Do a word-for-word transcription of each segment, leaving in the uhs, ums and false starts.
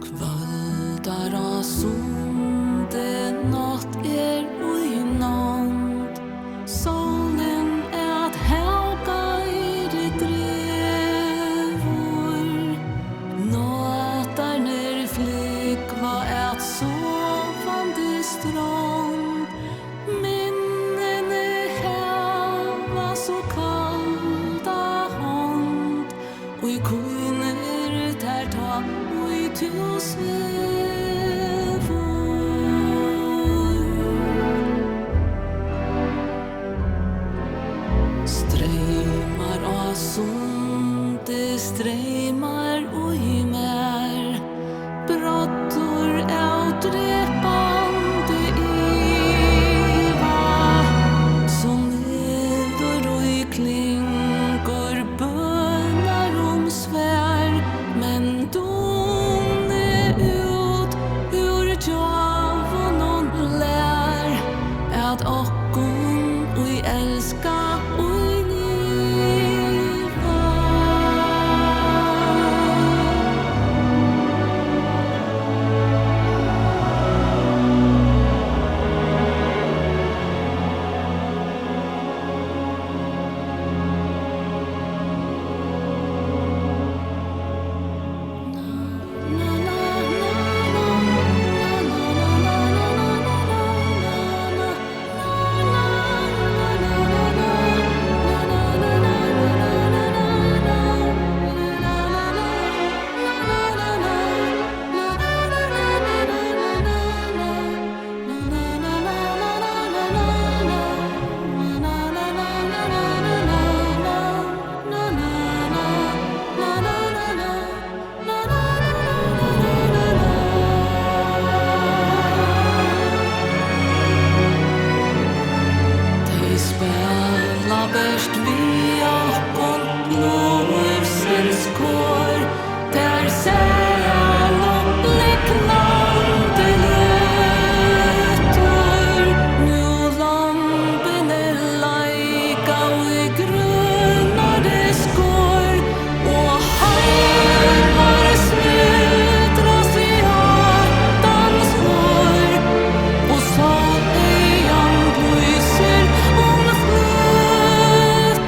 Kvøldar á sundi, nátt er í nánd, sólin at havgeiði dregur, nátarnir flúgva at sovandi strond, minnini hava so kalda hond, ið kínir tær tá, ið tú svevur. Streymar á sundi, streymar í mær, bráddur av drepandi iva, sum mildur í klingur bønar um svær, men dunni út úr gjáunum lær, at okkum, ið elska, ið liva. Tey spæla bert við okkum, lívsins kor, tær særu lygnandi løtur. Nú lambini leika í grønari skor, og heilar smutrast í Adams hor, og sóleygan lýsir um fløt.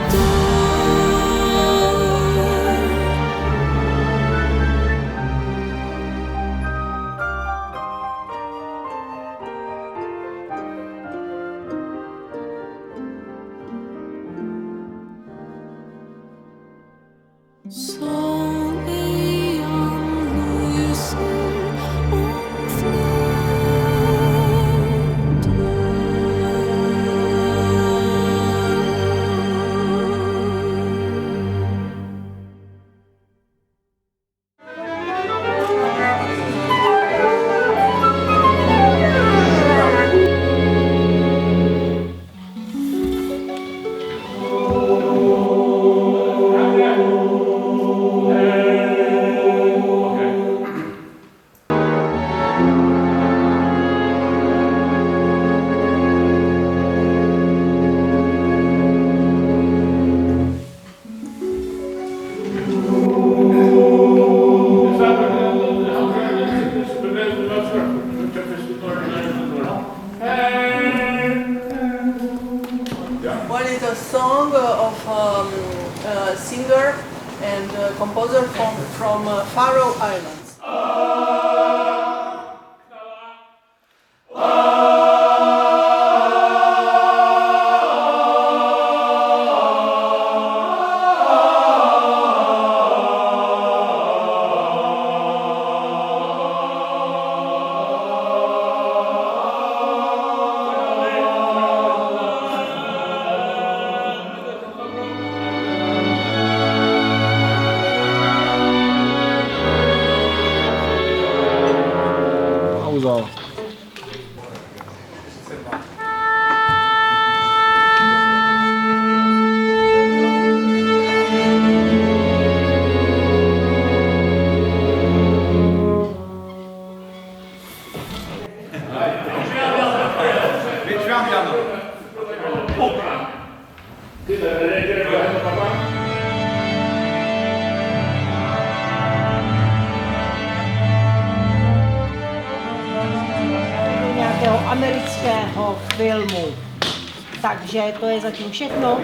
A song, uh, of, um, a singer and, uh, composer from, from, uh, Faroe Islands. Pausa. Nějakého amerického filmu. Takže to je zatím všechno.